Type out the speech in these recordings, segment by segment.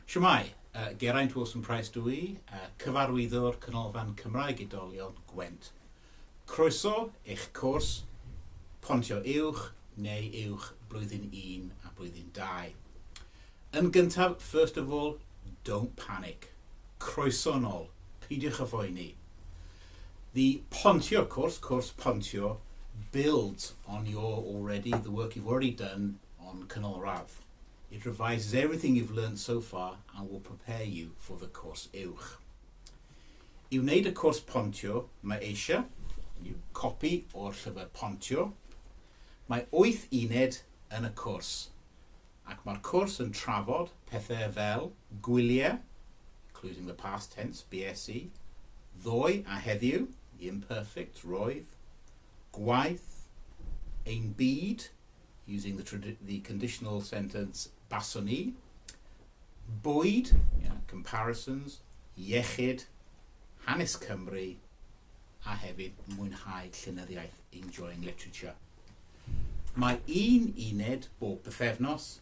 Shwmae, Geraint Wilson Price dw i, cyfarwyddwr Canolfan Cymraeg Oedolion Gwent. Croeso i'ch cwrs Pontio Uwch neu Uwch Blwyddyn 1 a Blwyddyn 2. Yn gyntaf, first of all, don't panic. Croeso nôl, peidiwch â phoeni. The Pontio course, cwrs Pontio, builds on your already, the work you've already done on Canolradd. It revises everything you've learned so far and will prepare you for the cwrs Uwch. I wneud y cwrs Pontio, mae eisiau copi o'r llyfr Pontio. Mae 8 uned yn y cwrs, ac mae'r cwrs yn trafod pethau fel gwyliau, including the past tense, BSE, ddoe a heddiw, the imperfect, roedd, gwaith, ein byd, using the conditional sentence baswn i, bwyd, yeah, comparisons, iechyd, hanes Cymru, a hefyd mwynhau llenyddiaeth, enjoying literature. Mae un uned bob pythefnos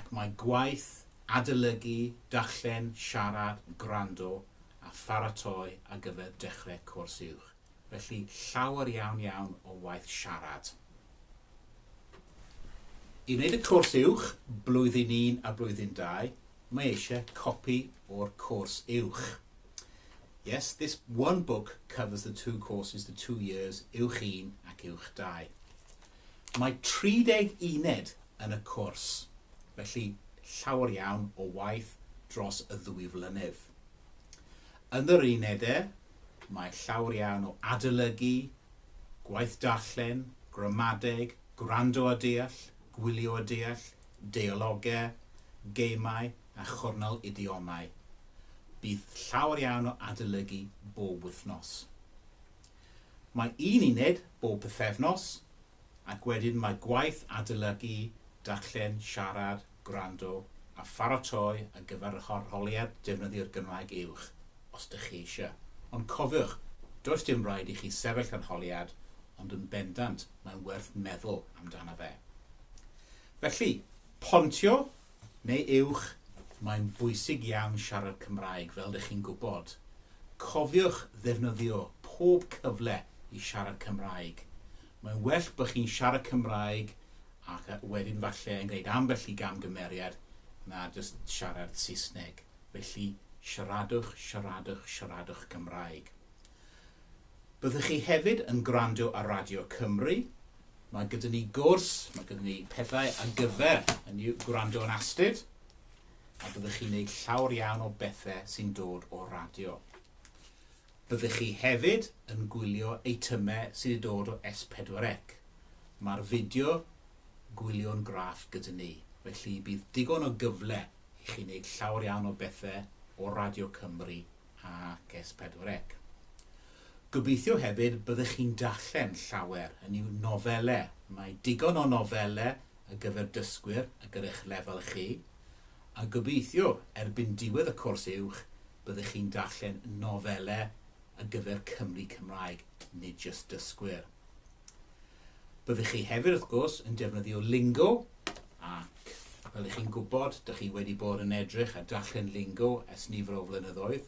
ac mae gwaith adolygu, darllen, siarad, gwrando a pharatoi ar gyfer dechrau cwrs Uwch. Felly llawer iawn iawn o waith siarad. I wneud y cwrs Uwch, blwyddyn 1 a blwyddyn 2, mae eisiau copi o'r cwrs Uwch. Yes, this one book covers the two courses, the 2 years, Uwch 1 ac Uwch 2. Mae 30 uned yn y cwrs, felly llawer iawn o waith dros y 2 flynedd. Yn yr unedau, mae llawer iawn o adolygu, gwaith darllen, gramadeg, gwrando a deall, gwylio a deall, deialogau, gemau a chornel idiomau. Bydd llawer iawn o adolygu bob wythnos. Mae un uned bob pythefnos ac wedyn mae gwaith adolygu, darllen, siarad, gwrando a pharatoi ar gyfer yr arholiad defnyddio'r Gymraeg Uwch, os ydych chi eisiau. Ond cofiwch, does dim rhaid i chi sefyll arholiad, ond yn bendant mae'n werth meddwl amdano fe. Felly, Pontio neu Uwch, mae'n bwysig iawn siarad Cymraeg fel ydych chi'n gwybod. Cofiwch ddefnyddio pob cyfle i siarad Cymraeg. Mae'n well bod chi'n siarad Cymraeg ac wedyn falle yn gwneud ambell i gamgymeriad na jyst siarad Saesneg. Felly, siaradwch, siaradwch, siaradwch Cymraeg. Byddwch chi hefyd yn gwrando ar Radio Cymru. Mae gyda ni gwrs, mae gyda ni pethau ar gyfer yn gwrando yn astud, a byddwch chi'n gwneud llawer iawn o bethau sy'n dod o radio. Byddwch chi hefyd yn gwylio eitemau sydd wedi dod o S4C. Mae'r fideo gwylio'n graff gyda ni, felly bydd digon o gyfle i chi wneud llawer iawn o bethau o Radio Cymru ac S4C. Gobeithio hefyd byddwch chi'n darllen llawer yn yw nofelau. Mae digon o nofelau ar gyfer dysgwyr ar gyfer eich lefel chi, a gobeithio erbyn diwedd y cwrs Uwch byddwch chi'n darllen nofelau ar gyfer Cymry Cymraeg, nid jyst dysgwyr. Byddwch chi hefyd, wrth gwrs, yn defnyddio Lingo, ac fel ych chi'n gwybod, dych chi wedi bod yn edrych a darllen Lingo ers nifer o flynyddoedd,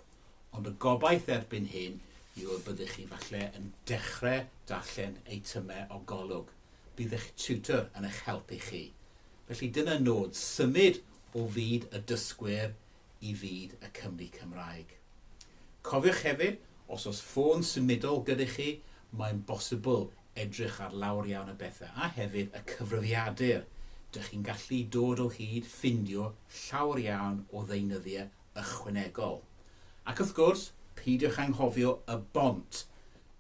ond y gobaith erbyn hyn yw y byddwch chi falle yn dechrau darllen eitemau o Golwg. Bydd eich tutor yn eich helpu chi. Felly dyna nod, symud o fyd y dysgwyr i fyd y Cymry Cymraeg. Cofiwch hefyd, os oes ffôn symudol gyda chi, mae'n bosibl edrych ar lawer iawn o bethau. A hefyd y cyfrifiadur. Dych chi'n gallu dod o hyd, ffindio llawer iawn o ddeunyddiau ychwanegol. Ac wrth gwrs, peidiwch anghofio y bont.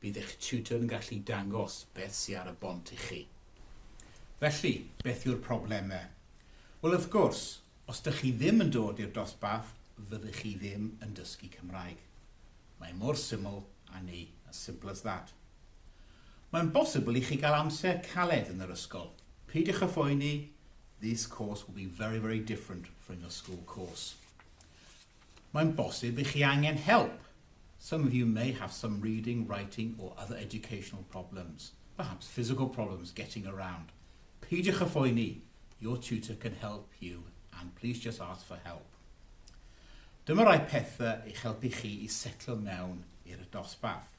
Bydd eich tutor yn gallu dangos beth sydd ar y bont i chi. Felly, beth yw'r problemau? Wel, wrth gwrs, os dych chi ddim yn dod i'r dosbarth, fyddwch chi ddim yn dysgu Cymraeg. Mae mor syml â 'ny, as simple as that. Mae'n bosibl i chi gael amser caled yn yr ysgol. Peidiwch â phoeni, this course will be very, very different from your school course. Mae'n bosib i chi angen help. Some of you may have some reading, writing or other educational problems, perhaps physical problems getting around. Peidiwch â phoeni, your tutor can help you and please just ask for help. Dyma rai pethau i'ch helpu chi i setlo mewn i'r dosbarth.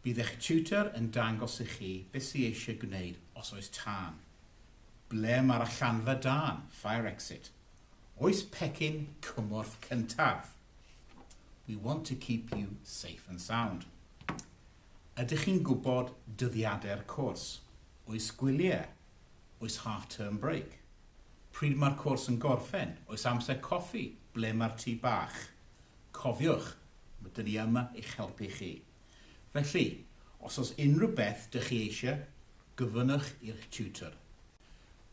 Bydd eich tutor yn dangos i chi beth sydd eisiau gwneud os oes tân. Ble mae'r allanfa dân, fire exit? Oes pecyn cymorth cyntaf? We want to keep you safe and sound. Ydych chi'n gwybod dyddiadau'r cwrs? Oes gwyliau? Oes half-term break? Pryd mae'r cwrs yn gorffen? Oes amser coffi? Ble mae'r tŷ bach? Cofiwch, mae dyn ni yma i'ch helpu chi. Felly, os oes unrhyw beth dych chi eisiau, gofynnwch i'r tutor.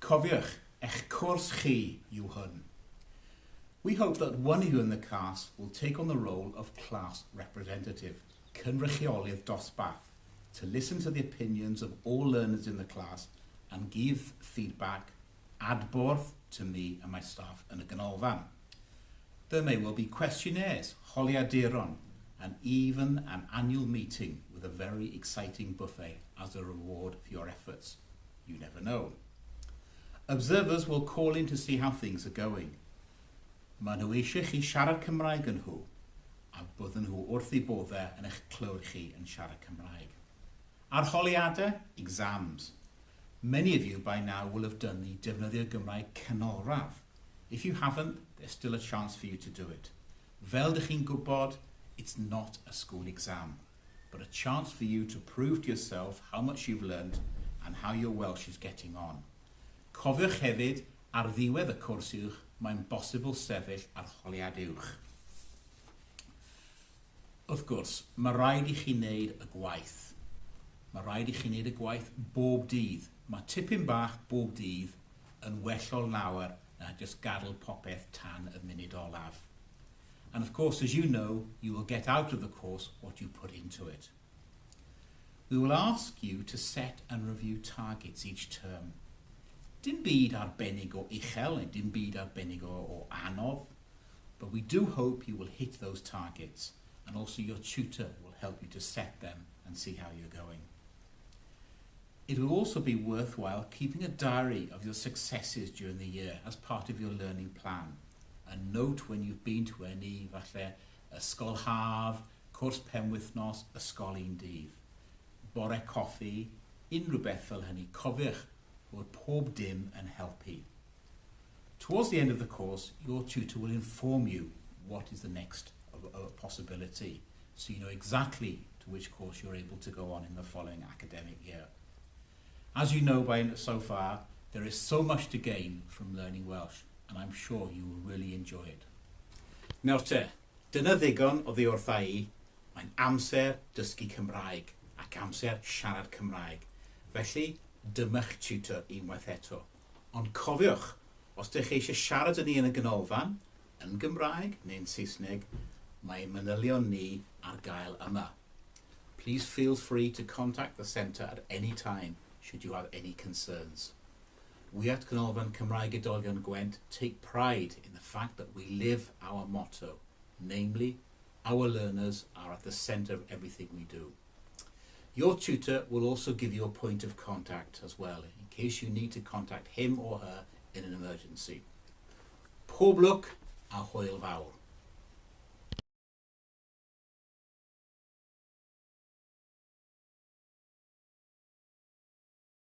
Cofiwch, eich cwrs chi yw hwn. We hope that one of you in the class will take on the role of class representative, cynrychiolydd dosbarth, to listen to the opinions of all learners in the class and give feedback, adborth, to me and my staff yn y ganolfan. There may well be questionnaires, holiaduron, and even an annual meeting with a very exciting buffet as a reward for your efforts. You never know. Observers will call in to see how things are going. Maen nhw eisiau chi siarad Cymraeg yn nhw, a bydden nhw wrth eu boddau yn eich clywed chi yn siarad Cymraeg. Arholiadau, exams. Many of you by now will have done the Defnyddio Gymraeg Canolradd. If you haven't, there's still a chance for you to do it. Fel dych chi'n gwybod, it's not a school exam, but a chance for you to prove to yourself how much you've learned and how your Welsh is getting on. Cofiwch hefyd, ar ddiwedd y cwrs uwch, mae'n bosibl sefyll arholiad uwch. Wrth gwrs, mae rhaid i chi wneud y gwaith. Mae rhaid i chi wneud y gwaith bob dydd. Mae tipyn bach bob dydd yn well o lawer na jyst gadael popeth tan y munud olaf. And of course, as you know, you will get out of the course what you put into it. We will ask you to set and review targets each term. Dim byd arbennig o uchel neu dim byd arbennig o anodd, but we do hope you will hit those targets and also your tutor will help you to set them and see how you're going. It will also be worthwhile keeping a diary of your successes during the year as part of your learning plan. A note when you've been to any, falle, ysgol haf, cwrs penwythnos, ysgol un dydd. Bore coffi, unrhyw beth fel hynny, cofiwch bod pob dim yn helpu. Towards the end of the course, your tutor will inform you what is the next possibility, so you know exactly to which course you're able to go on in the following academic year. As you know by so far, there is so much to gain from learning Welsh, and I'm sure you will really enjoy it. Nawr te, dyna ddigon oddi wrtha i. Mae'n amser dysgu Cymraeg ac amser siarad Cymraeg. Felly, dyma'ch tutor unwaith eto. Ond cofiwch, os ydych chi eisiau siarad â ni yn y ganolfan, yn Gymraeg neu'n Saesneg, mae manylion ni ar gael yma. Please feel free to contact the centre at any time should you have any concerns. We at Canolfan Cymraeg Oedolion Gwent take pride in the fact that we live our motto, namely, our learners are at the centre of everything we do. Your tutor will also give you a point of contact as well, in case you need to contact him or her in an emergency. Pob lwc a hwyl fawr.